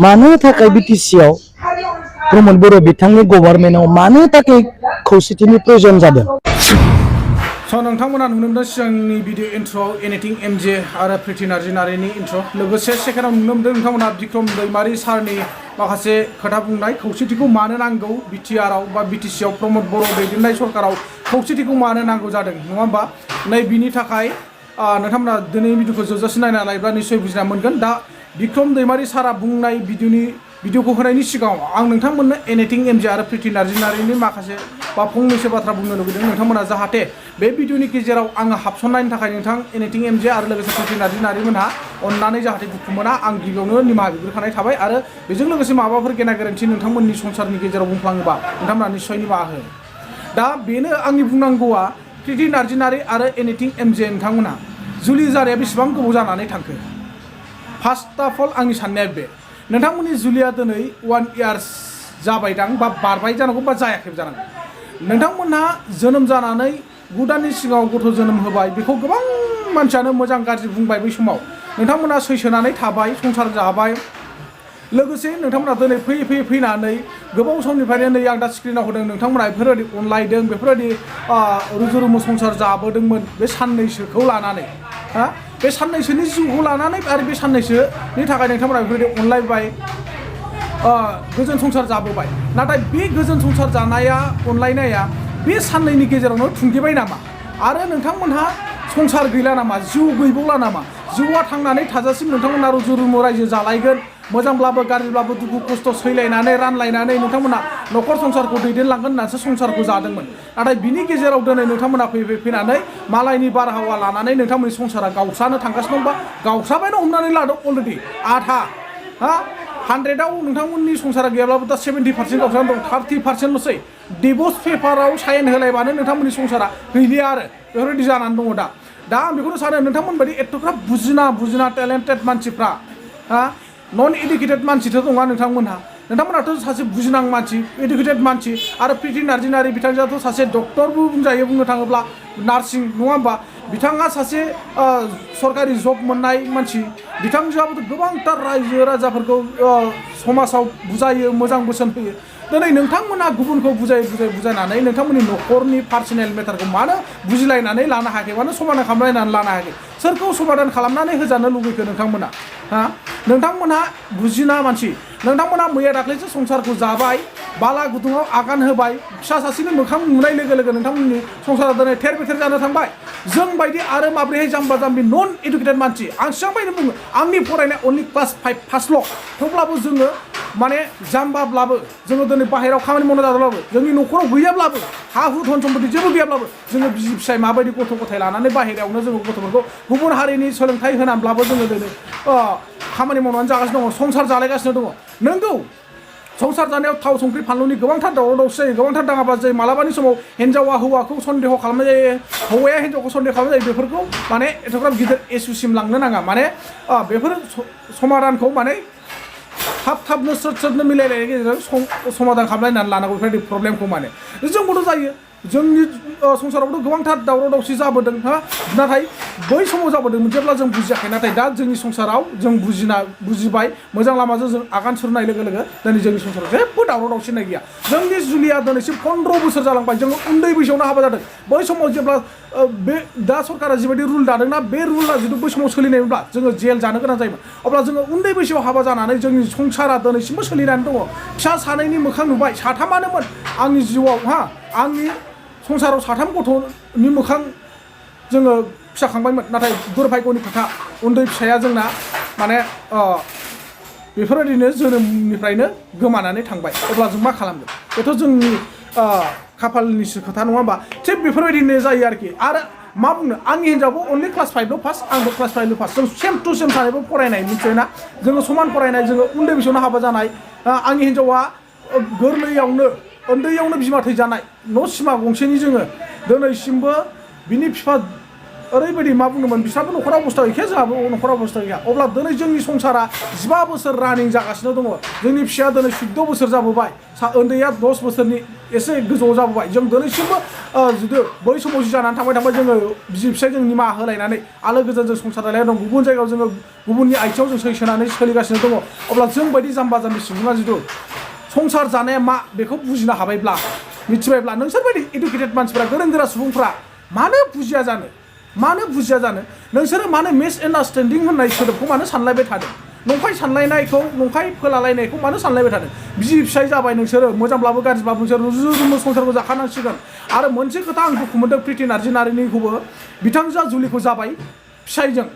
मानो थाखाय बिटिसिआव प्रमद बर' बिथांनि गभर्नमेन्टआव मानो थाखाय खौसेथिनि प्रयोजन जादों? स' नोंथांमोना नुनो मोनदों सिगांनि भिडिअ इन्ट्र'आव एनिथिं एमजे आरो प्रिति नार्जिनारिनि इन्ट्र' लोगोसे सेकेन्डआव नुनो मोनदों नोंथांमोना बिक्रम दैमारि सारनि माखासे खोथा बुंनाय खौसेथिखौ मानो नांगौ BTRआव बा BTCआव प्रमद बर' दैदेननाय सरकाराव खौसेथिखौ मानो नांगौ जादों नङा होमबा? नै बिनि थाखाय नोंथांमोना दिनैनि भिडिअखौ जोबजासिम नायना लायोब्ला निश्चय बुजिना मोनगोन। दा बिक्रम दैमारि सारा बुंनाय भिडिअखौ होनायनि सिगाङाव आं नोंथांमोननो एनिथिं एमजे आरो प्रिति नार्जिनारिनि माखासे बा फंनैसो बाथ्रा बुंनो लुबैदों। नोंथांमोना जाहाथे बे भिडिअनि गेजेराव आङो हाबसननायनि थाखाय नोंथां एनिथिं एमजे आरो लोगोसे प्रिति नार्जिनारिमोनहा अननानै जाहाथे दुखु मोना आं गिबियावनो निमाहा बिग्रोखानाय थाबाय आरो बेजों लोगोसे माबाफोर गेना गोरोन्थि नोंथांमोननि संसारनि गेजेराव बुंफ्लाङोबा नोंथांमोना निश्चय निमाहा हो। दा बेनो आंनि बुंनांगौआ प्रिति नार्जिनारि आरो एनिथिं एमजे नोंथांमोनहा जुलि जानाया बेसेबां गोबाव जानानै थांखो? फार्स्ट अफ अल आंनि साननाया बे नोंथांमोननि जुलिया दिनै 1 इयार्स जाबायदां बा बारबाय जानांगौ बा जायाखैबो जानांगौ। नोंथांमोनहा जोनोम जानानै 9 दाननि सिगाङाव गथ' जोनोम होबाय बेखौ गोबां मानसियानो मोजां गाज्रि बुंबाय बै समाव नोंथांमोनहा सैसोनानै थाबाय संसार जाबाय लोगोसे नोंथांमोना दिनै फैयै फैयै फैनानै गोबाव समनिफ्रायनो नै आं दा स्क्रिनाव होदों नोंथांमोना बेफोरबायदि अनलायदों बेफोरबायदि रुजु रुमु संसार जाबोदोंमोन बे साननैसोखौ लानानै बे साननैसोनि जिउखौ लानानै आरो बे साननैसोनि थाखाय नोंथांमोना बेफोरबायदि अनलायबाय गोजोन संसार जाबोबाय। नाथाय बे गोजोन संसार जानाया अनलायनाया बे साननैनि गेजेरावनो थुंगेबाय नामा? आरो नोंथांमोनहा संसार गैला नामा? जिउ गैबावला नामा? जिउआ थांनानै थाजासिम नोंथांमोना रुजु रुमु रायजो जालायगोन मोजांब्लाबो गाज्रिब्लाबो दुखु खस्थ' सैलायनानै रानलायनानै नोंथांमोना न'खर संसारखौ दैदेनलांगोन होननानैसो संसारखौ जादोंमोन। नाथाय बिनि गेजेराव दिनै नोंथांमोना फैनानै मालायनि बारहावा लानानै नोंथांमोननि संसारा गावस्रानो थांगासिनो दं बा गावस्राबायनो हमनानै लादों अलरेडि आधा 100आव नोंथांमोननि संसारा गैयाब्लाबो दा 70% गावस्रानो दं 30%ल'सै डिभर्स पेपाराव साइन होलायबानो नोंथांमोननि संसारा गैलिया आरो बेफोरबायदि जानानै दङ दा आं बेखौनो सानो नोंथांमोन बायदि एथ'ग्राब बुजिना टेलेन्टेड मानसिफ्रा नन इडुकेटेड मानसिथ' नङा नोंथांमोनाथ' सासे बुजिनां मानसि इडुकेटेड मानसि आरो प्रिति नार्जिनारि बिथांजोआथ' सासे डक्टरबो बुंजायो बुंनो थाङोब्ला नार्सिं नङा होमबा? बिथाङा सासे सरकारि जब मोननाय मानसि बिथांजोआबोथ' गोबांथार रायजो राजाफोरखौ समाजाव बुजायो मोजां बोसोन होयो। दिनै नोंथांमोना गुबुनखौ बुजायनानै नोंथांमोननि न'खरनि पार्सनेल मेटारखौ मानो बुजिलायनानै लानो हायाखै मानो समाधान खालामलायनानै लानो हायाखै? सोरखौ समाधान खालामनानै होजानो लुबैखो नोंथांमोना? नोंथांमोनहा बुजिना मानसि नोंथांमोना मैया दाख्लैसो संसारखौ जाबाय बाला गुदुङाव आगान होबाय फिसा सासेनि मोखां नुनाय लोगो लोगो नोंथांमोननि संसारा दिनै थेर बेथेर जानो थांबाय। जों बायदि आरो माब्रैहाय जाम्बा जाम्बि नन इडुकेटेड मानसि आं सिगांबायनो बुङो आंनि फरायनाय अनलि क्लास 5 पासल' थेवब्लाबो जोङो माने जाम्बाब्लाबो जोङो दिनै बाहेरायाव खामानि मावनो जादोंब्लाबो जोंनि न'खराव गैयाब्लाबो हा हु धन सम्पति जेबो गैयाब्लाबो जोङो बिसि फिसाय माबायदि गथ' गथाय लानानै बाहेरायावनो जोङो गथ'फोरखौ गुबुन हारिनि सोलोंथाइ होनानैब्लाबो जोङो दिनै खामानि मावनानै जागासिनो दङ संसार जालायगासिनो दङ। नोंगौ संसार जानायाव थाव संख्रि फानलुनि गोबांथार दावराव दावसि जायो गोबांथार दाङाबाजि जायो मालाबानि समाव हिन्जावा हौवाखौ सन्देह खालामनाय जायो हौवाया हिन्जावखौ सन्देह खालामनाय जायो बेफोरखौ माने एथ'ग्राब गिदिर एसुसिम लांनो नाङा माने बेफोर समाधानखौ माने थाबनो स्रोदनो मिलायनायनि गेजेरजों समाधान खालामलायनानै लानांगौ बेफोरबायदि प्रब्लेमखौ माने जोंबोथ' जायो जोंनि संसारावथ' गोबांथार दावराव दावसि जाबोदों नाथाय बै समाव जाबोदोंमोन जेब्ला जों बुजियाखै नाथाय दा जोंनि संसाराव जों बुजिबाय मोजां लामाजों जों आगान सुरनाय लोगो लोगो दिनै जोंनि संसाराव जेबो दावराव दावसिनाय गैया। जोंनि जुलिया दिनैसिम 15 बोसोर जालांबाय जोङो उन्दै बैसोआवनो हाबा जादों बै समाव जेब्ला बे दा सरकारा जिबायदि रुल दादोंना बे रुला जुदि बै समाव सोलिनायमोनब्ला जोङो जेल जानो गोनां जायोमोन अब्ला जोङो उन्दै बैसोआव हाबा जानानै जोंनि संसारा दिनैसिमबो सोलिनानै दङ। फिसा सानैनि मोखां नुबाय साथामानोमोन आंनि जिउआव आंनि संसाराव 3 गथ'नि मोखां जोङो फिसा खांबायमोन नाथाय दुर्भाग्यनि खोथा उन्दै फिसाया जोंना माने बेफोरबायदिनो जोनोमनिफ्रायनो गोमानानै थांबाय अब्ला जों मा खालामगोन बेथ' जोंनि खाफालनिसो खोथा नङा होमबा? थिग बेफोरबायदिनो जायो आरोखि आरो मा बुंनो आंनि हिन्जावबो अनलि क्लास 5ल' पास आंबो क्लास 5ल' पास जों सेम टु सेम सानैबो फरायनाय मिथिबायना जोङो समान फरायनाय जोङो उन्दै बैसोआवनो हाबा जानाय आंनि हिन्जावा गोरलैयावनो उन्दैयावनो बिमा थैजानाय न' सिमा गंसेनि जोङो दिनैसिमबो बिनि बिफा ओरैबायदि मा बुंदोंमोन बिस्राबो न'खराव अबस्था गैखाया जोंहाबो न'खराव अबस्था गैया अब्ला दिनै जोंनि संसारा 15 बोसोर रानिं जागासिनो दङ जोंनि फिसाया दिनै 14 बोसोर जाबोबाय उन्दैया 10 बोसोरनि एसे गोजौआव जाबोबाय जों दिनैसिमबो जुदि बै समाव जि जानानै थांबाय जोङो बिसि फिसाय जों निमाहा होलायनानै आलो गोजोन जों संसार रायलायनाय दं गुबुन जायगायाव जोङो गुबुननि आथिङाव जों सैसोनानै सोलिगासिनो दङ अब्ला जों बायदि जाम्बा जाम्बि सुबुङा जुदि संसार जानाया मा बेखौ बुजिनो हाबायब्ला मिथिबायब्ला नोंसोरबायदि इडुकेटेड मानसिफ्रा गोरों गोरा सुबुंफ्रा मानो बुजिया जानो नोंसोरो मानो मिसआन्डारस्टेन्डिं होननाय सोदोबखौ मानो सानलायबाय थादों नंखाय सानलायनायखौ नंखाय फोलालायनायखौ मानो सानलायबाय थादों बिसि फिसाय जाबाय नोंसोरो मोजांब्लाबो गाज्रिब्लाबो नोंसोर रुजु संसारखौ जाखानांसिगोन आरो मोनसे खोथा आं दुखु मोनदों प्रिति नार्जिखौबो बिथांजोआ जुलिखौ जाबाय फिसायजों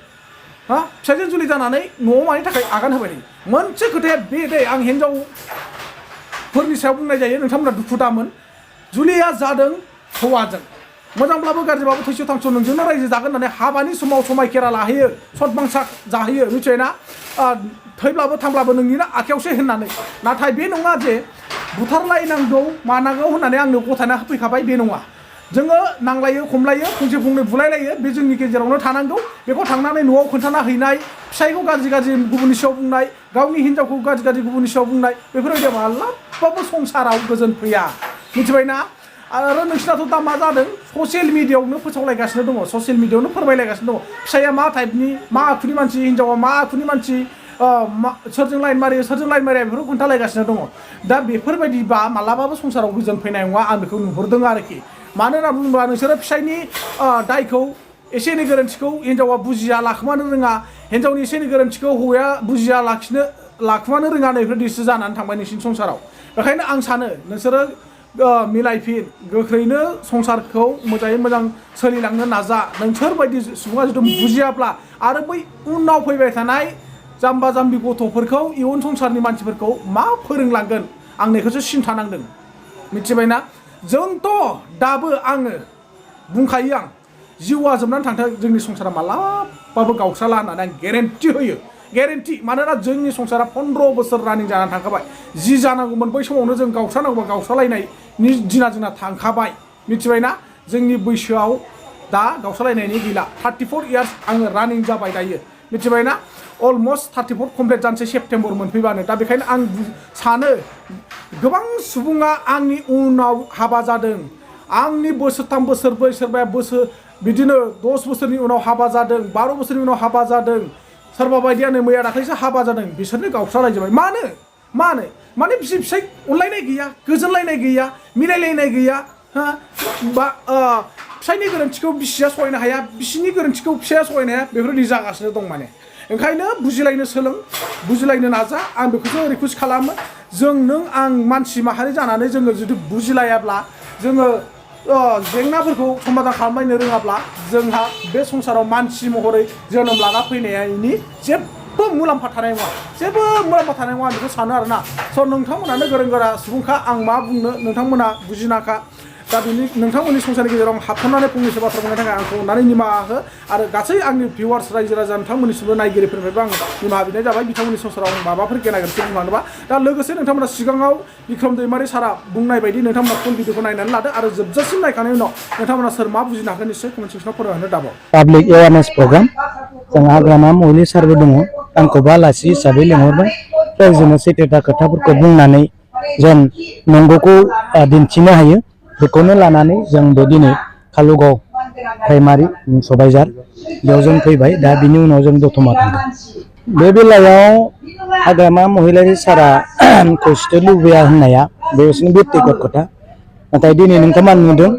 फिसायजों जुलि जानानै न'आव मानि थाखाय आगान होबाय मोनसे खोथाया बे दे आं हिनजावफोरनि सायाव बुंनाय जायो नोंथांमोना दुखु दामोन जुलिया जादों हौवाजों मोजांब्लाबो गाज्रिब्लाबो थैस' थांस' नोंजोंनो रायजो जागोन होननानै हाबानि समाव समायखेरा लाहैयो सतबांसा जाहैयो मिथिबायना थैब्लाबो थांब्लाबो नोंनिनो आखायावसो होननानै नाथाय बे नङा जे बुथारलायनांगौ मानांगौ होननानै आंनो गथायना होफैखाबाय बे नङा जोङो नांलायो खमलायो फंसे फंनै बुलायलायो बे जोंनि गेजेरावनो थानांगौ बेखौ थांनानै न'आव खोन्थाना हैनाय फिसायखौ गाज्रि गुबुननि सायाव बुंनाय गावनि हिनजावखौ गाज्रि गुबुननि सायाव बुंनाय बेफोरबायदि मालाबाबो संसाराव गोजोन फैया मिथिबायना आरो नोंसिनाथ' दा मा जादों ससियेल मिडियायावनो फोसावलायगासिनो दङ ससियेल मिडियायावनो फोरमायलायगासिनो दङ फिसाया मा टाइपनि मा आखुनि मानसि हिनजावा मा आखुनि मानसि सोरजों लाइन मारियो बेफोरखौ खोन्थालायगासिनो दङ दा बेफोरबायदिबा मालाबाबो संसाराव गोजोन फैनाय नङा आं बेखौ नुहुरदों आरोखि मानो होनना बुङोब्ला नोंसोरो फिसायनि दायखौ एसे एनै गोरोन्थिखौ हिनजावा बुजिया लाखोमानो रोङा हिनजावनि एसे एनै गोरोन्थिखौ हौवाया बुजिया लाखोमानो रोङा बेफोरबायदिसो जानानै थांबाय नोंसिनि संसाराव बेखायनो आं सानो नोंसोरो मिलायफिन गोख्रैनो संसारखौ मोजाङै मोजां सोलिलांनो नाजा नोंसोरबायदि सुबुङा जुदि बुजियाब्ला आरो बै उनाव फैबाय थानाय जाम्बा जाम्बि गथ'फोरखौ इयुन संसारनि मानसिफोरखौ मा फोरोंलांगोन आं बेखौसो सिन्था नांदों मिथिबायना जोंथ' दाबो आङो बुंखायो आं जिउआ जोबनानै थांथों जोंनि संसारा मालाबाबो गावस्राला होननानै आं गेरेन्टि होयो गेरेन्टि मानोना जोंनि संसारा 15 बोसोर रानिं जानानै थांखाबाय जि जानांगौमोन बै समावनो जों गावस्रानांगौबा गावस्रालायनायनि दिना जोंना थांखाबाय मिथिबायना जोंनि बैसोआव दा गावस्रालायनायनि गैला 34 इयार्स आङो रानिं जाबाय दायो मिथिबायना अलमस्ट 34 कमप्लिट जानोसै सेप्तेम्बर मोनफैबानो दा बेखायनो आं सानो गोबां सुबुङा आंनि उनाव हाबा जादों आंनि बोसोरथाम बोसोरब्रै सोरबाया बिदिनो 10 बोसोरनि उनाव हाबा जादों 12 बोसोरनि उनाव हाबा जादों सोरबा बायदियानो मैया दाख्लैसो हाबा जादों बिसोरनो गावस्रालायजोबबाय मानो बिसि फिसाय अनलायनाय गैया गोजोनलायनाय गैया मिलायलायनाय गैया बा फिसायनि गोरोन्थिखौ बिसिया सहायनो हाया बिसिनि गोरोन्थिखौ फिसाया सहायनो हाया बेफोरबायदि जागासिनो दं माने ओंखायनो बुजिलायनो सोलों बुजिलायनो नाजा आं बेखौसो रिकुवेस्ट खालामो जों नों आं मानसि माहारि जानानै जोङो जुदि बुजिलायाब्ला जोङो जेंनाफोरखौ समाधान खालामलायनो रोङाब्ला जोंहा बे संसाराव मानसि महरै जोनोम लाना फैनायनि जेबो मुलाम्फा थानाय नङा आं बेखौ सानो आरोना स' नोंथांमोनानो गोरों गोरा सुबुंखा आं मा बुंनो नोंथांमोना बुजिनाखा दा बेनि नोंथांमोननि संसारनि गेजेराव हाबथारनानै फंनैसो बाथ्रा बुंनो थाखाय आंखौ अननानै निमाहा हो आरो गासै आंनि भिउवार्स रायजो राजा नोंथांमोननिसिमबो नायगिरिफोरनिफ्रायबो आं निमाहा बिनाय जाबाय बिथांमोननि संसाराव आं माबाफोर गेना गोरोन्थि बुंलांदोंबा दा लोगोसे नोंथांमोना सिगाङाव बिक्रम दैमारि सारा बुंनाय बायदि नोंथांमोना फुल भिडिअखौ नायनानै लादो आरो जोबजासिम नायखांनायनि उनाव नोंथांमोना सोर मा बुजिनो हागोन निश्चय कमेन्ट सेक्सनाव फोरमायहरनो दाबाव पाब्लिक एवारनेस प्रग्राम जों हाग्रामा महिला सारबो दङ आंखौबो आलासि हिसाबै लिंहरबाय जोङो सैथोथा खोथाफोरखौ बुंनानै जों नंगौखौ दिन्थिनो हायो बेखौनो लानानै जों बे दिनै कालुगाव प्राइमारि सबायझार बेयाव जों फैबाय दा बिनि उनाव जों दतमा थांगोन बे बेलायाव हाग्रामा महिलारि सारा खौसेथि लुबैया होननाया बे बिसोरनि बेक्तिगत खोथा नाथाय दिनै नोंथांमोना नुदों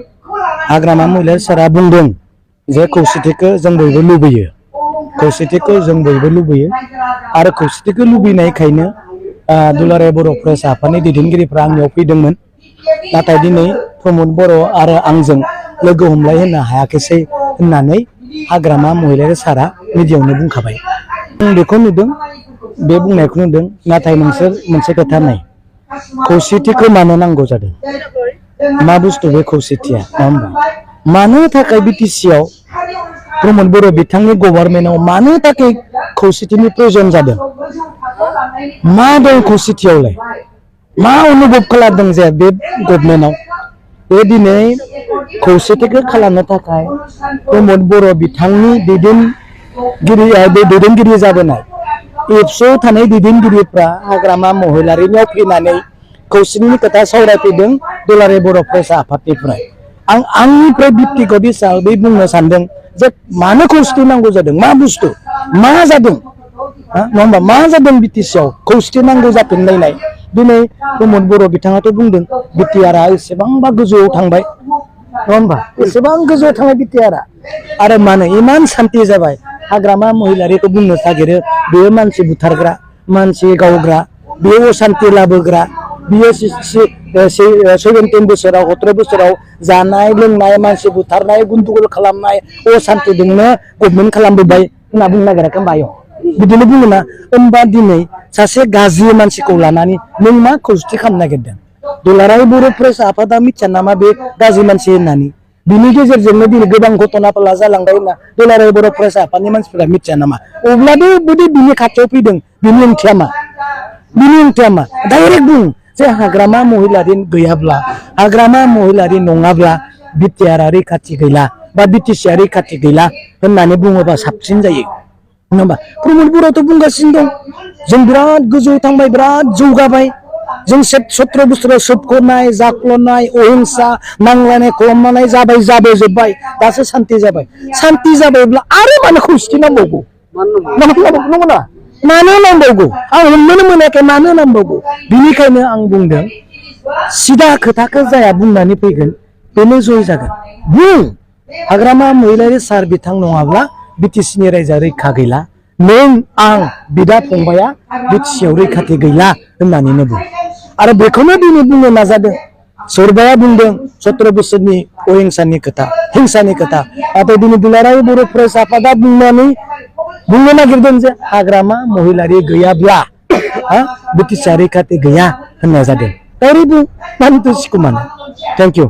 हाग्रामा महिलारि सारा बुंदों जे खौसेथिखौ जों बयबो लुबैयो आरो खौसेथिखौ लुबैनायखायनो दुलाराय बर' फरायसा आफादनि दैदेनगिरिफ्रा आंनियाव फैदोंमोन नाथाय दिनै प्रमद बर' आरो आंजों लोगो हमलाय होनो हायाखैसै होननानै हाग्रामा महिलारि सारा मिडियायावनो बुंखाबाय जों बेखौ नुदों बे बुंनायखौ नुदों नाथाय नोंसोर मोनसे खोथा नाय खौसेथिखौ मानो नांगौ जादों मा बुस्थु बे खौसेथिया नङा होमबा मानो थाखाय बिटिसिआव प्रमद बर' बिथांनि गभर्नमेन्टआव मानो थाखाय खौसेथिनि प्रयोजन जादों मा दं खौसेथियावलाय मा अनुभब खालामदों जे बे गभर्नमेन्टआव बे दिनै खौसेथिखौ खालामनो थाखाय प्रमद बर' बिथांनि दैदेनगिरि जाबोनाय एबसुआव थानाय दैदेनगिरिफ्रा हाग्रामा महिलारिनियाव फैनानै खौसेथिनि खोथा सावरायफैदों दुलाराय बर' फरायसा आफादनिफ्राय आं आंनिफ्राय बिबटिगत हिसाबै बुंनो सानदों जे मानो खौसेथि नांगौ जादों मा बुस्थु मा जादों नङा होमबा मा जादों बिटिसिआव खौसेथि नांगौ जाफिनलायनाय दिनै प्रमद बर' बिथाङाथ' बुंदों बिटिआरआ एसेबांबा गोजौआव थांबाय नङा होमबा एसेबां गोजौआव थांबाय बिटिआरआ आरो मानो इमान सान्थि जाबाय हाग्रामा महिलारिखौ बुंनो नागिरो बेयो मानसि बुथारग्रा मानसि गावग्रा बेयो असान्थि लाबोग्रा बियो 17 बोसोराव 17 बोसोराव जानाय लोंनाय मानसि बुथारनाय गुन्दुगल खालामनाय असान्थिजोंनो गभर्नमेन्ट खालामबोबाय होनना बुंनो नागिराखै होमबा आयं बिदिनो बुङोना होमबा दिनै सासे गाज्रि मानसिखौ लानानै नों मा खौसेथि खालामनो नागिरदों दुलाराय बर' फरायसा आफादा मिथिया नामा बे गाज्रि मानसि होननानै बिनि गेजेरजोंनो दिनै गोबां घटनाफोरा जालांबाय होनना दुलाराय बर' फरायसा आफादनि मानसिफोरा मिथिया नामा अब्लाबो जुदि बिनि खाथियाव फैदों बिनि ओंथिया मा डाइरेक्ट बुं जे हाग्रामा महिलारि गैयाब्ला हाग्रामा महिलारि नङाब्ला बिटिआरआ रैखाथि गैला बा बिटिसिआ रैखाथि गैला होननानै बुङोबा साबसिन जायो नङा होमबा प्रमद बर'थ' बुंगासिनो दं जों बिराद गोजौआव थांबाय बिराद जौगाबाय जों 17 बोसोराव सोबख'नाय जाख्ल'नाय अहिंसा नांलायनाय खालामनाय जाबोजोब्बाय दासो सान्थि जाबायब्ला आरो मानो खौसेथि नांबावगौ नंगौना मानो नांबावगौ आं हमनोनो मोनाखै मानो नांबावगौ बिनिखायनो आं बुंदों सिदा खोथाखौ जाया बुंनानै फैगोन बेनो जय जागोन बुं हाग्रामा महिलारि सार बिथां नङाब्ला बिटिसिनि रायजोआ रैखा गैला नों आं बिदा फंबाया बिटिसिआव रैखाथि गैला होननानैनो बुं आरो बेखौनो दिनै बुंनो नाजादों सोरबाया बुंदों 17 बोसोरनि अहिंसानि खोथा हिंसानि खोथा नाथाय दिनै दुलाराय बर' फरायसा आफादा बुंनो नागिरदों जे हाग्रामा महिलारि गैयाब्ला बिटिसिआ रैखाथि गैया होननाय जादों ओरै बुं मानोथो सिखुमानो थेंक इउ